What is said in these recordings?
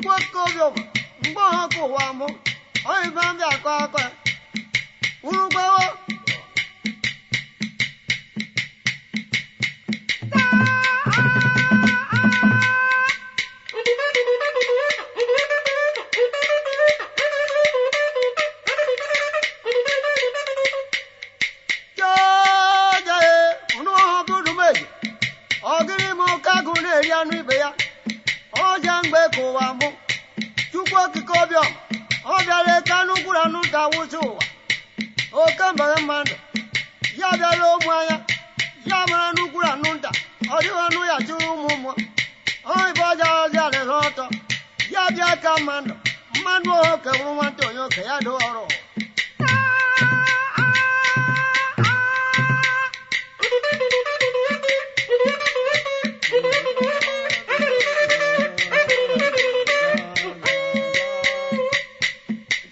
Chukwu okike obiọma mgbe ọha ka ụwa mụ onye ibe ndị akọ akọ ya uru gbawo. Ọgịrị m oke agụ na-eri anụ ibe ya ọja mgbe ka ụwa mụ. Chukwu okike ọbịa ọ bịara eke anụ kwuru anụ nta wụsị ụwa oke mbara mmadụ ya bịara ogbu anya ya mara anụ kwuru anụ nta ọ dịghị anụ ya chụrụ ụmụ mmụọ onye ọja ọja lere ọtọ ya bịa ka mmadụ mmadụ oke bụrụ nwata onye oke ya doo ọrụ.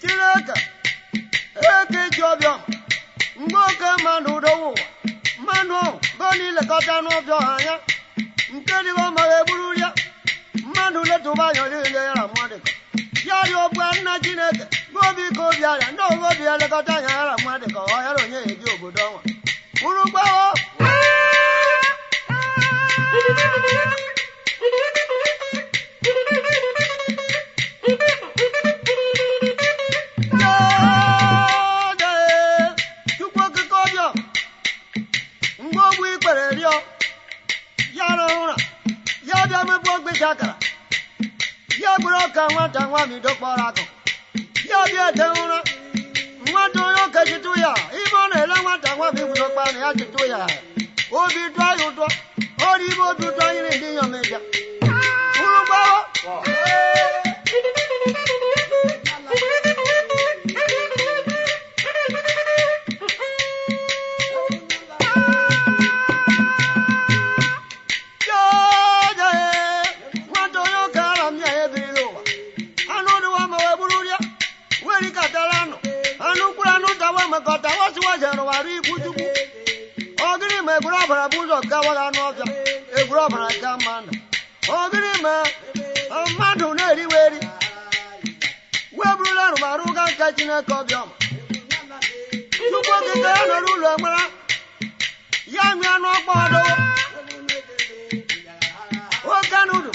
Chineke eke ji ọbịa mgbe oke mmadụ dowe ụwa mmadụ ahụ go n'ilekọta n'ọbịa ọha anya nke dịgo ma egburu ya mmadụ letụba anya niile ya na mmadụ ya dị ọbụa nna Chineke gobi ka obi arịa ndị ọgọ obi ya lekọta anya ya na mmadụ ka ọ yara onye eji obodo ọnwa uru gbawo. Chukwu okike ọbịa mgbe ogbu ikpere rịọ ya rahụ ụra ya bịa mepụ ogbesi akara ya gburu ọka nwata nwa mido kpọrọ akụ ya bịa ete ụra nwata onye oke chịtụ ya ime ọ na-ele nwata nwa m iguzo kpa na ya chịtụ ya obi tụọ ya ụtọ ọrụ ibe obi ụtọ nyere ndị inyom ịbịa uru gbawo. Nwata onye oke ara m ya ebirila ụwa anụ dịwa ma wee buru ya werikọtara anụ anụ kwuru anụ tawa mekọta wasiwajerụwara ikwu Chukwu ọgịrị ma egburu ọbara bụ ụzọ gawaghị anụ ọbịa egburu ọbara ka mmadụ ọgịrị ma mmadụ na-eriwe eri wee burula arụmarụ ga nke Chineke ọbịa Chukwu okike ya nọrọ ụlọ mara ya nwee anụ ọkpọ ọdọwo oke anụdụ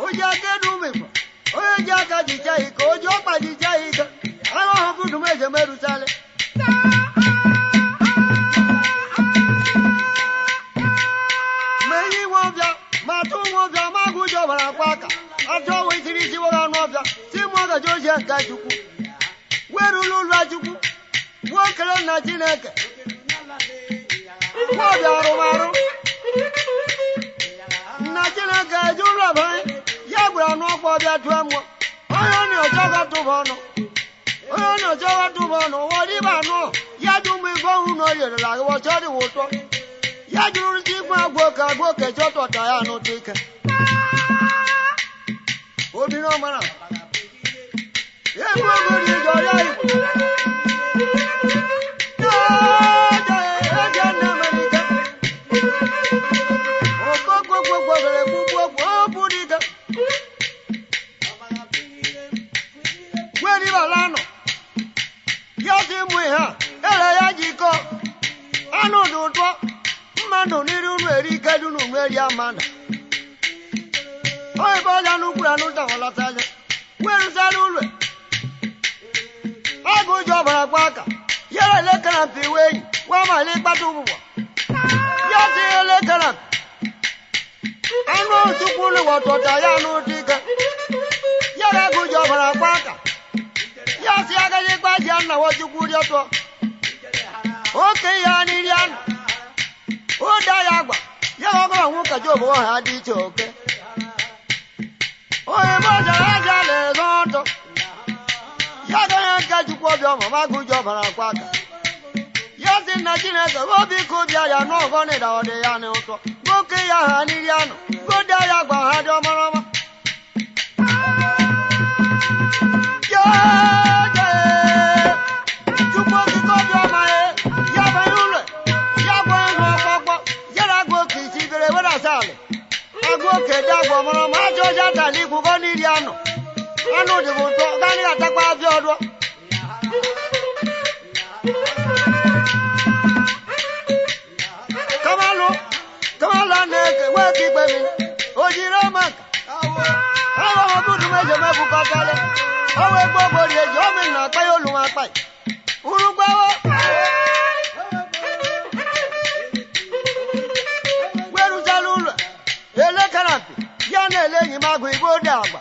oji aka edu ụmụ Igbo onye ji aka jicha ike oji ọkpa jicha ike agha ọhụrụ m eje merụchalị ma enyi nwe ọbịa ma atụ nwe ọbịa ma agụ ụjọ ọbara akwa aka atụ ọnwa isiri isi were anụ ọbịa si mụọ gaji oji nke Chukwu werula ụlọ Chukwu gbuo kele nna Chineke nwa ọbịa arụmarụ nna Chineke eji ụlọ banye ya gburu anụ ọkpọ ọbịa tụọ mmụọ onye ọ na-ọjọ ga-atụba ọnụ onye ọ na-ọjọ ga-atụba ọnụ ụwa dịba anụ ya jụ ụmụ igwe ọhụrụ na o yerela gị ọchọ dịwa ụtọ ya jụrụ si igwe agwụ oke agwụ oke chọtọta ya n'ụtọ ike obi na ọmara egwu ogo dị ije ọrịa Igbo ya si mụ ihe a ere ya jikọ anụ dị ụtọ mmadụ n'iri unu eri ike dị unu eri amana onye bụ ọja n'ukwuru anụ tawalata anya werụsara ụlọ agụ ji ọbara gwa aka yere elekere mpi iwe enyi nwa mali ịkpata ụgbụgbọ ya si elekere anụ chukwu ụlọ ya anụ dị ike yere agụ ji ọbara gwa aka ya si agaghị ịkpa ji nna chukwu rịọtọ oke ya n'iri anụ ụda ya agwa ya ọgọrọ nwoke ji obodo ha dị iche oke onye bọjara aja na-ezo ọtọ ya agaghị nke chukwu ọbịa ọma ma gụ ji ọbara akwa aka ya si nna Chineke obi ka obi ya n'ọgọ na ịda ọdị ya n'ụtọ oke ya ha n'iri anụ goda ya gwa ha dị ọmarọma Chukwu okike ọbịa ọma ya banye ụlọ ya gwa ịhụ ọkpọkpọ ya na agụ oke isi bere were asa alị agụ oke dị agwa ọmarọma ajọ ọja tala ikwụgọ n'iri anụ. Anụ dị bụ ụtọ gaanị atakwa afịa ọdụ. Kamalụ kamalụ na-eke nwee ka ikpe mi ojiri ọmaka ọrụ ọbụdụ mejọ mebukọtala ọwa egbo ogbori eji ọmị na akpa ya olu akpa urugbawo werutala ụlọ elekere mpi ya na-ele enyi m agụ igbo dị agba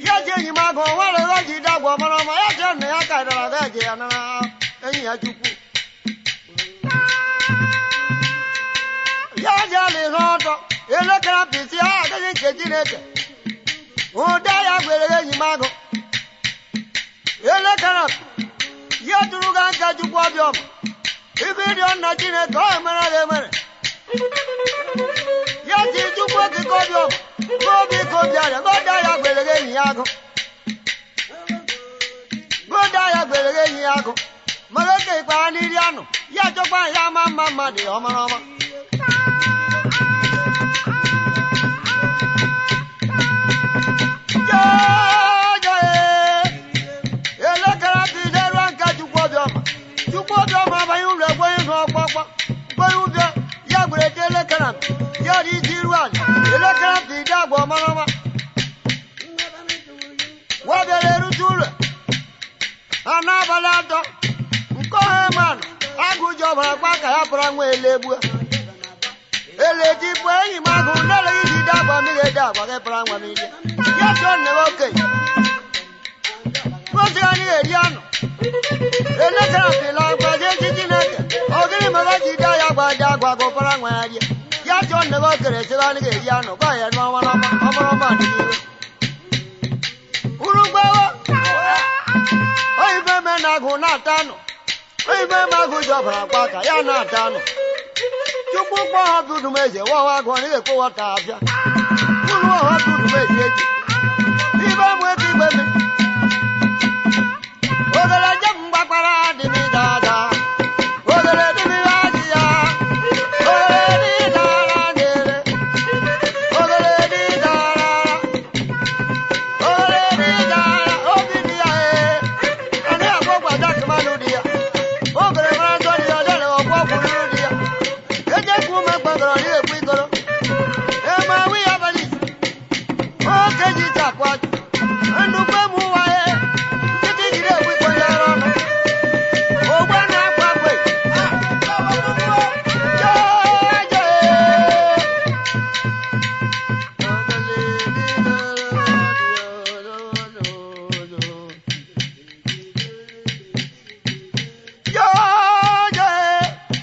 ya ji enyi m agụ nwere ya ji dị agwa ọmara ọma ya ji nna ya ka dara aga eji ya nara enyi ya chukwu ya ji ala ihe ọtọ elekere mpi si ya agaghị nke Chineke ụda ya gwere enyi m agụ elekere ya tụrụ ga nka chukwu ọbịa ọma ibe ịrịọ nna Chineke ọ emere ya emere ya ji chukwu okike ọbịa ọma gobi ka obi arịa goda ya gwere enyi ya agụ goda ya gwere enyi ya agụ mara oke ikpe ha n'iri anụ ya chọkwa ya ama mma mma dị ọmara ọma. Elekere bido nka chukwu ọbịọma chukwu ọbịọma abanye ụlọ egwenye n'ọkpọkpọ gbenye ụbịa ya gwere te elekere ya dị iji iru ala elekere bido agwa ọmarọma wa bịara erute ụlọ ha n'abalị atọ nke ọha emanụ agụ ji ọbara gba ka ya pụra nwa ele egbue ele ji bụ enyi m agụ na-eleghị iji de agwa mmiri ede agwa gị pụra nwa m ije ya chọọ nne m okenye ozi anyị eri anụ elekere pịla gbazie ezi Chineke ọ gịnị mere ji de ya gba de agwa gụpara nwa ya rie ya chọọ nne m okere sịrị anyị ga-eri anụ gwa ya n'ọnwa ọmọrọma dị n'ihu urugbawo oyibe me na agụ na-ata anụ oyibe me agụ ji ọbara gba ka ya na-ata anụ chukwu kpọ ha dudum eze wawa agụ ọ naghị ekwewata abịa uru ọha dudum eze eji ibe mụ ebe igbe me ogere jem gbakwara dị m dada ogere dị m adị ya ogere dị dara dere ogere dị dara ogere dị dara obi dị ya ee anyị agwọ gwada kụmanụ dị ya ogere mara njọ dị ya ọdọrọ ọgwọ gwururu dị ya ejekwu ume gbagọrọ dị ekwu ikoro eme awi ya abalị oke ji chakwa nnukwu emu ụwa ee nkịtị jiri egwu ikponyere ọnụ ogbe na-akwa akwe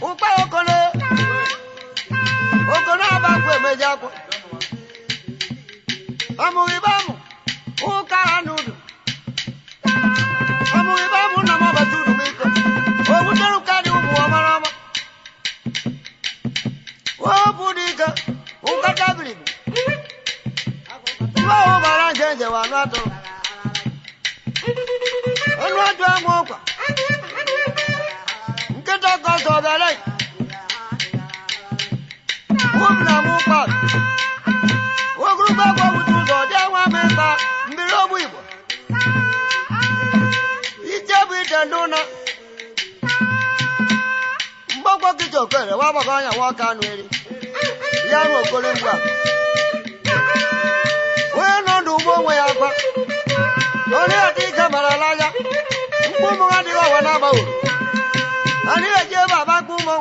ụkpa okone okone abakwa emeji akwa amụghị bamụ ụka ha n'udu amụghị bamụ nna m ọbata uru m iko o butere ụka dị ụmụ ọmara ọma o bụ dị ike ụka tabiri iwe ahụ bara nje nje wa anụ atụrụ anụ atụ amụ ọkwa nkịta ka ọsọ bịara ụmụ na mụ kpa ogologo agwọ wute ụzọ dị nwa mịta mmiri ogbu igbo ije bụ ite ndụ na mgbọgwọ kịta okere wa gbakọ anya nwa ọka anụ eri ya nụ okoro mgbu a onye nọ ndụ ugbo onwe ya akwa onye adị ike mara ala ya mkpu ụmụ ha adịghị ọwa na-agbanwere anyị eji ebe aba mkpu ụmụ.